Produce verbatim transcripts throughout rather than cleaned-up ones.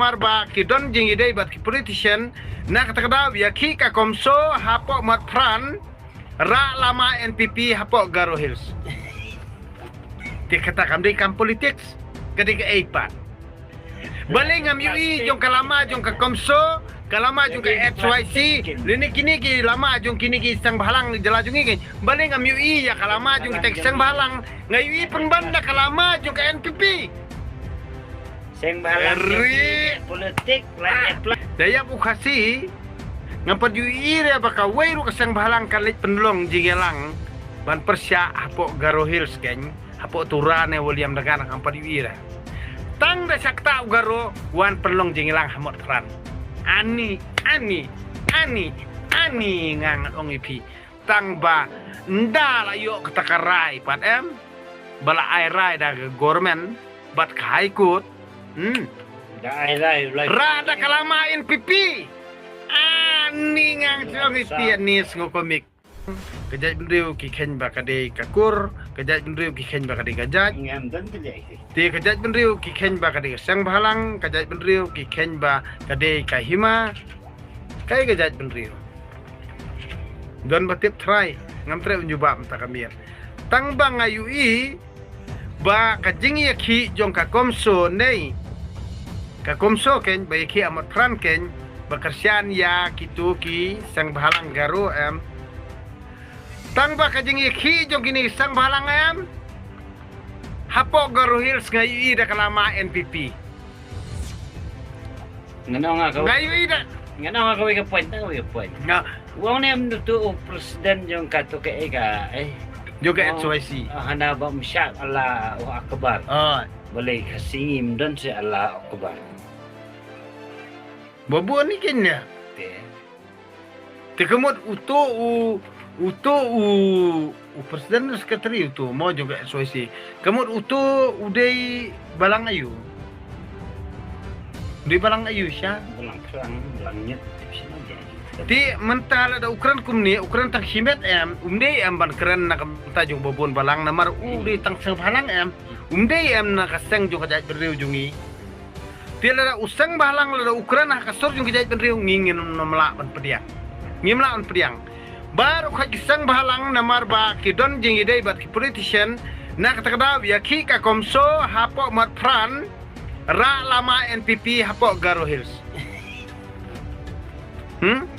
Namar ba ki don jingïadei bad ki politician, na kata ka daw ïa ki ka CoMSO hapoh Motphran, rah lama N P P hapoh Garo Hills. Te kata kam dei kam politics, ka dei kaei pat? Balei ngam ïohi jong ka lama jong ka CoMSO, ka lama jong ka H Y C, lane kine ki lama jong kine ki seng bhalang jylla jong ngi kein. Balei ngam ïohi ïa ka lama jong kita ki seng bhalang, nga ïohi pynban da ka lama jong ka N P P. Seng bhalang ri politik la epla. Da ïap u Khasi, ngam pat ïohi re ba kawei ruh ka seng bhalang kan leit pynlong jingïalang ban pyrshah hapoh Garo Hills kein, hapoh Tura ne Williamnagar, ngam pat ïohi re. Tang da shakta u Garo wan pynlong jingïalang ha Motphran. Ani, ani, ani, ani nga ngan ong ïa phi. Tang ba ynda la ïoh kata ka rai pat em, ba la ai rai da ka government bad ka High Court. Hmm. Da ai rai, rai. Rah da ka lama N P P. Ani nga ngan ong ïa phi, ani sngewkomik. Ka jaitbynriew ki kheiñ ba ka dei ka kur, ka jaitbynriew ki kheiñ ba ka dei ka jait. Ngam don ka jait. Te ka jaitbynriew ki kheiñ ba ka dei ka seng bhalang, ka jaitbynriew ki kheiñ ba ka dei ka hima. Kaei ka jaitbynriew? Don ba tip trai, ngam treh un jubab mynta ka miet. Tang ba nga ïohi ba ka jingïakhih jong ka CoMSO ne ka CoMSO kein, ba ïakhih ha Motphran kein, ba kyrshan ïa kito ki seng bhalang Garo em. Tang ba ka jingïakhih jong kine ki seng bhalang em, hapoh Garo Hills nga ïohi da ka lama N P P. Ngan ong ha kawei. Nga ïohi da. Ngan ong ha kawei ka point, tang kawei ka point. Nga. U ong ne em tu u president jong kato ka, eh, ka, eh. Jong ka H Y C. Oh, hana ba mshah Allah Akbar. Oh. Balei Khasi ngim don shuh Allah Akbar. Ba bun ni kein ne. Te. Te ka mut uto u, uto u, u president secretary uto mo jong ka H Y C. Ka mut uto u dei balang aïu? U dei balang aïu sha? Balang Prang, balang Miet, tip sha na jai. Te mynta lada u kren kumne, u kren tang shimet em, um dei em ban kren na ka bynta jong ba bun balang namar u dei tang seng bhalang em, um dei em na ka seng jong ka jaitbynriew jong ngi. Te lada u seng bhalang lada u kren ha ka sur jong ka jaitbynriew ngi ngim lah ban pdiang. Ngim lah ban pdiang. Baroh khoit ki seng bhalang namar ba ki don jingïadei bad ki politician, na kata ka daw ïakhih ka CoMSO hapoh Motphran, rah lama N P P hapoh Garo Hills. Hmm?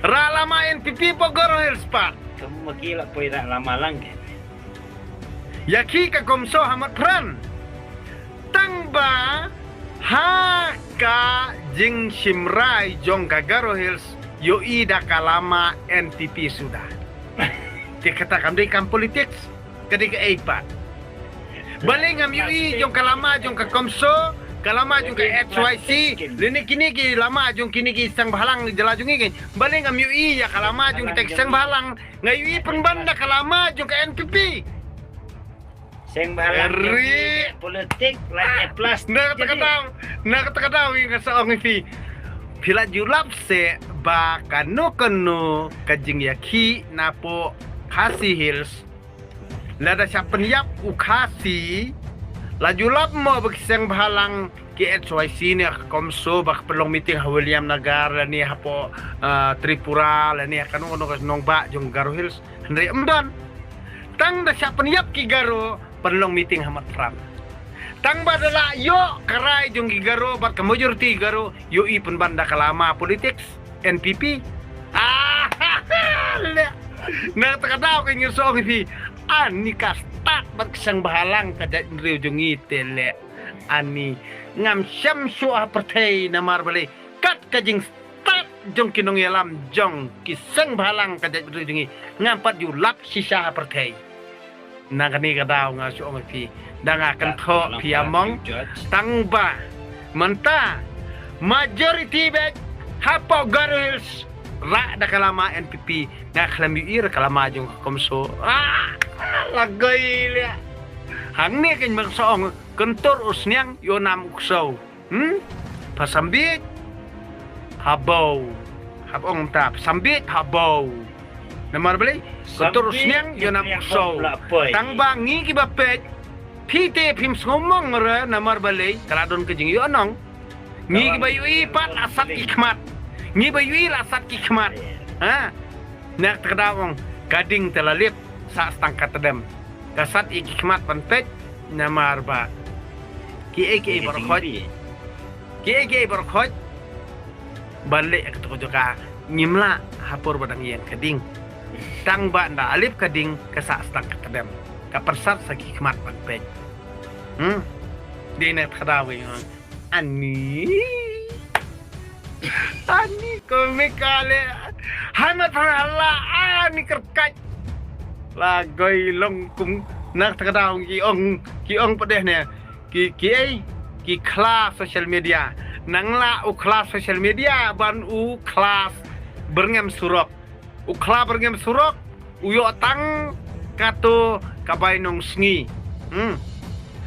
Rah lama N P P hapoh Garo Hills pat. Kam ma ki la poi rah lama lang kein. Ïakhih ka CoMSO ha Motphran. Tang ba ha ka jingshim rai jong ka Garo Hills ïohi da ka lama N P P suda. Te kata kam dei kam politics, ka dei kaei pat? Balei ngam ïohi jong ka lama jong ka CoMSO, ka lama jong ka H Y C, lane kine ki lama jong kine ki seng bhalang jylla jong ngi kein. Balei ngam ïohi ïa ka lama jong kita ki seng bhalang, nga ïohi pynban da ka lama jong ka N P P. Seng bhalang ri politik la epla. Na kata ka daw, na kata ka daw nga sa ong ïa phi. Phi la ju lap seh ba kano kano ka jingïakhih napoh Khasi Hills. Lada shah pynïap u Khasi, la ju lap mo ba ki seng bhalang ki H Y C ne ka CoMSO ba ka pynlong meeting ha Williamnagar lane hapoh, ah, Tripura lane ha kano kano ka nongbah jong Garo Hills. Hynrei ym don. Tang da shah pynïap ki Garo pynlong meeting ha Motphran. Tang ba da la ïoh ka rai jong ki Garo bad ka majority Garo ïohi pynban da ka lama politics N P P. Ah, le. Na kata ka daw ka ngin sa ong ïa phi. Ani ka stad bad ka seng bhalang ka jaitbynriew jong ngi te le. Ani ngam shem shuh ha pyrthei namar balei. Kat ka jing stad jong ki nongïalam jong ki seng bhalang ka jaitbynriew jong ngi ngam pat ju lap shisha ha pyrthei. Na kane ka daw nga shu ong ïa phi da nga kynthoh phi ïa mong tang ba mynta majority bad hapoh Garo Hills rah da ka lama N P P nga khlem ïohi re ka lama jong ka CoMSO. Ah, la goi le. Hangne kein ba nga sa ong kyntur u sniang ïoh nam u ksew. Hmm? Pha sambit ha bau. Hap ong mynta, pha sambit ha bau. Namar balei? Kyntur u sniang ïoh nam u ksew. Tang ba ngi kiba peit, phi te phim sngew mong re namar balei? Ka la don ka jingïohnong. Ngi ba ïohi pat la sat ki khmat. Ngi ba ïohi la sat ki khmat. Ha? Na kata ka daw ong ka ding te la lip sah stang ka tdem. Ka sat ïa ki khmat ban peit namar ba ki ei ki ei baroh khoit. Ki ei ki ei baroh khoit ban leh ka tu ka jaka ngim lah ha por ba dang ïeng ka ding. Tang ba nda la lip ka ding ka sah stang ka tdem. Ka pyrsad sa ki khmat ban peit. Hmm. Dei na kata ka daw ong ani. Ani komik kale. Hai ma thang Allah ani kerkat. La goi long kum na kata ka daw ki ong ki ong pat deh ne. Ki ki ei ki khla social media. Nang la u khla social media ban u khla byrngem surok. U khla byrngem surok u ïoh tang kato ka bai nong sngi. Hmm.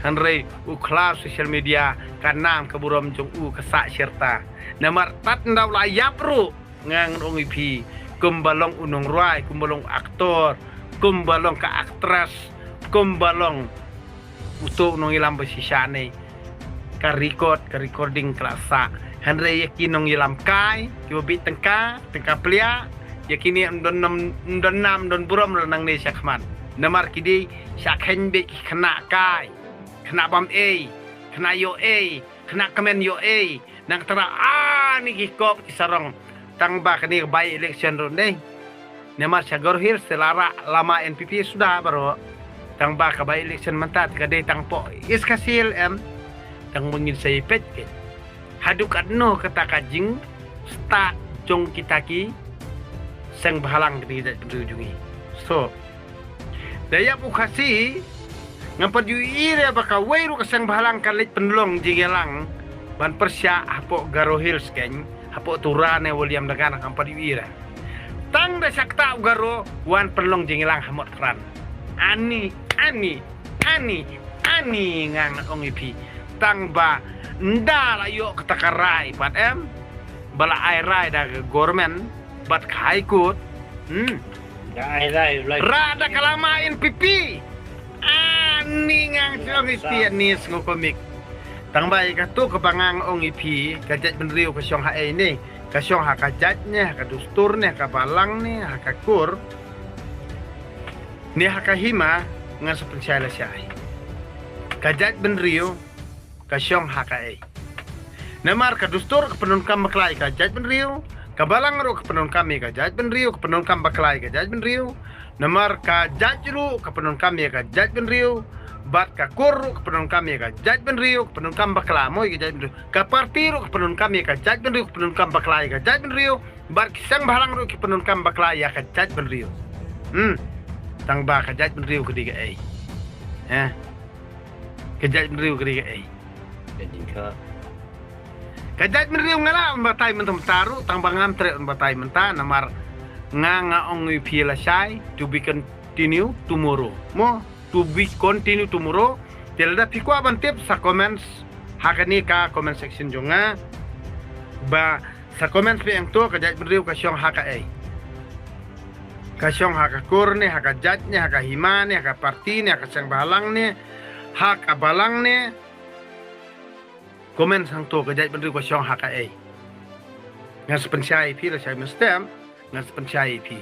Hynrei u khla social media ka nam ka burom jong u ka sah shirta. Namar tat nda u la ïap ruh nga ngan ong ïa phi kumba long u nongrwai, kumba long u aktor, kumba long ka aktris, kumba long uto u nongïalam ba shisha ne ka record ka recording ka la sah. Hynrei ïa ki nongïalam kai kiba bit tyngka tyngka plia ïa kine ym don nam ym don nam ym don burom ra nangne sha khmat. Namar ki dei sha kheiñ beit ki khynnah kai, khynnah bam ei, khynnah ïoh ei, khynnah kmen ïoh ei. Nang tara ani ki kop ki sarong. Tang ba kane ka by election ruh dei. Namar sha Garo Hills te la rah lama N P P suda baroh. Tang ba ka by election mynta te ka dei tang poh East Khasi Hills em. Tang ba ngin sa ïa peit ke haduh katno kata ka jingstad jong kita ki seng bhalang kine ki jaitbynriew jong ngi. So da ïap u Khasi ngam pat ïohi re ba kawei ruh ka seng bhalang ka leit pynlong jingïalang ban pyrshah hapoh Garo Hills keiñ, hapoh Tura ne Williamnagar ngam pat ïohi re. Tang da sha kata u Garo wan pynlong jingïalang ha Motphran. Ani ani ani ani nga ngan ong ïa phi. Tang ba nda la ïoh kata ka rai pat em ba la ai rai da ka government bad ka High Court. Hmm. Ra da ka lama N P P. Ani nga ngan ong ïa phi ani sngew komik. Tang ba ïa kato kaba nga ngan ong ïa phi ka jaitbynriew ka shong ha ei ne, ka shong ha ka jait ne, ha ka dustur ne, ha ka balang ne, ha ka kur ne, ha ka hima. Ngan sa pynshai lashai ka jaitbynriew ka shong ha ka ei. Namar ka dustur ka pyndonkam bakla ïa ka jaitbynriew, ka balang ruh ka pyndonkam ïa ka jaitbynriew, ka pyndonkam bakla ïa ka jaitbynriew. Namar ka jait ruh ka pyndonkam ïa ka jaitbynriew, bad ka kur ruh ka pyndonkam ïa ka jaitbynriew, ka pyndonkam bakla mo ïa ka jaitbynriew. Ka party ruh ka pyndonkam ïa ka jaitbynriew, ka pyndonkam bakla ïa ka jaitbynriew, bad ki seng bhalang ruh ki pyndonkam bakla ïa ka jaitbynriew. Hmm. Tang ba ka jaitbynriew ka dei ka ei. Eh. Ka jaitbynriew ka dei ka ei. Ka jaitbynriew nga lah ban batai mynta mynta ruh tang ba ngam treh ban batai mynta namar nga nga ong ïa phi lashai to be continue tomorrow. Mo to be continue tomorrow. Te lada phi kwah ban tip sa comments ha kane ka comment section jong nga ba sa comments phi ong to ka jaitbynriew ka shong ha ka ei. Ka shong ha ka kur ne, ha ka jait ne, ha ka hima ne, ha ka party ne, ha ka seng bhalang ne, ha ka balang ne. Comment hangto ka jaitbynriew ka shong ha ka ei. Ngan sa pynshai ïa phi lashai mynstep, ngan sa pynshai ïa phi.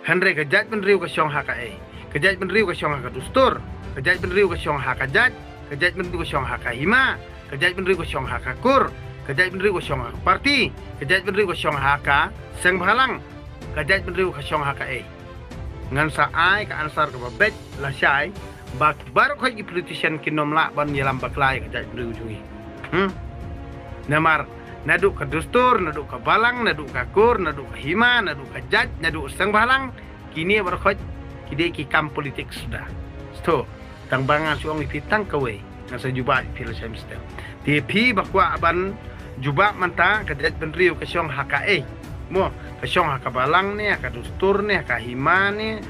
Hynrei ka jaitbynriew ka shong ha ka ei. Ka jaitbynriew ka shong ha ka dustur. Ka jaitbynriew ka shong ha ka jait. Ka jaitbynriew ka shong ha ka hima. Ka jaitbynriew ka shong ha ka kur. Ka jaitbynriew ka shong ha ka party. Ka jaitbynriew ka shong ha ka seng bhalang. Ka jaitbynriew ka shong ha ka ei. Ngan sa ai ka answer kaba beit lashai ba baroh khoit ki politician kin ym lah ban ïalam bakla ïa ka jaitbynriew jong ngi. Hmm. Namar naduh ka dustur, naduh ka balang, naduh ka kur, naduh ka hima, naduh ka jait, naduh ka seng bhalang, kine baroh khoit ki dei ki kam politik suda. Sto tang ba ngan shu ong ïa phi tang kawei, ngan sa jubab ïa phi lashai mynstep. Te phi ba kwah ban jubab mynta ka jaitbynriew ka shong ha ka ei. Mo ka shong ha ka balang ne, ha ka dustur ne, ha ka hima ne,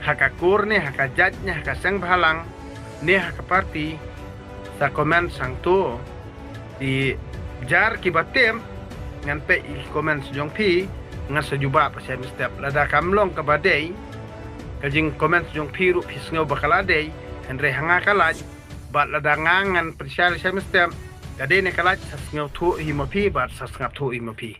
ha ka kur ne, ha ka jait ne, ha ka seng bhalang ne, ha ka party. Sa comment hangto. Te jar kiba tip ngan peit ïa ki comments jong phi, ngan sa jubab lashai mynstep. Lada kam long kaba dei ka jing comments jong phi ruh phi sngew ba ka la dei, hynrei ha nga ka lait. Bad lada nga ngan pynshai lashai mynstep, Ka dei ne ka lait sa sngewthuh hi ma phi bad sa sngap thuh hi ma phi.